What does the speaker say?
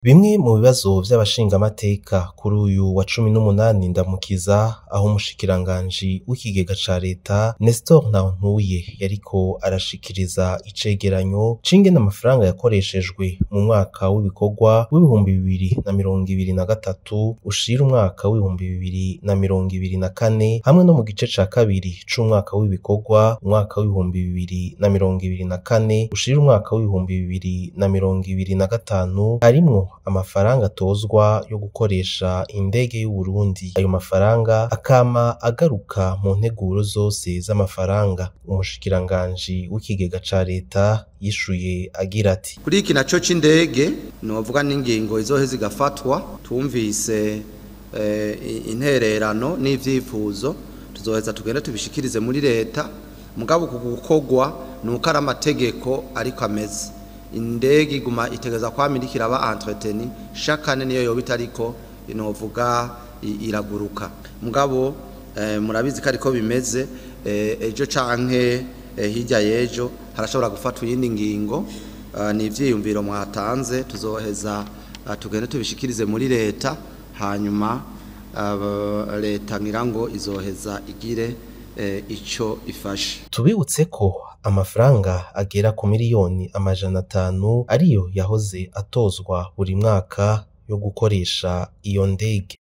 Bimwe mu bibazo vy'abashingamateka kuri uyu wa 18 Ndamukiza, aho umushikiranganji w'ikigega ca leta Nestor Ntahontuye yariko arashikiriza icegeranyo c'ingene amafaranga yakoreshejwe mu mwaka w'ibikorwa w'2023 ushira umwaka w'2024, hamwe no mu gice ca kabiri c'umwaka w'ibikorwa umwaka w'2024 ushira umwaka w'2025, harimwo amafaranga atozwa yo gukoresha indege y'Uburundi. Ayo mafaranga akama agaruka mu nteguro zose z'amafaranga. Umushikiranganji w'ikigega ca leta yishuye agira ati: Kuri iki naco c'indege, novuga n'ingingo izoheza igafatwa. Twumvise intererano n'ivyifuzo, tuzoheza tugende tubishikirize muri leta. Mugabo ku gukorwa nuko ari amategeko ariko ameze, indege iguma itegeza kwama iriko iraba entretenu chaque année, niyo yoba itariko inovuga iraguruka. Mugabo murabizi ko ariko bimeze, ejo canke hirya y'ejo harashobora gufatwa iyindi ngingo. Ni ivyiyumviro mwatanze, tuzoheza tugende tubishikirize muri leta, hanyuma leta ngira ngo izoheza igire ico ifashe. Tubibutse ko amafaranga agera ku miliyoni 500 ariyo yahoze atozwa buri mwaka yo gukoresha iyo ndege.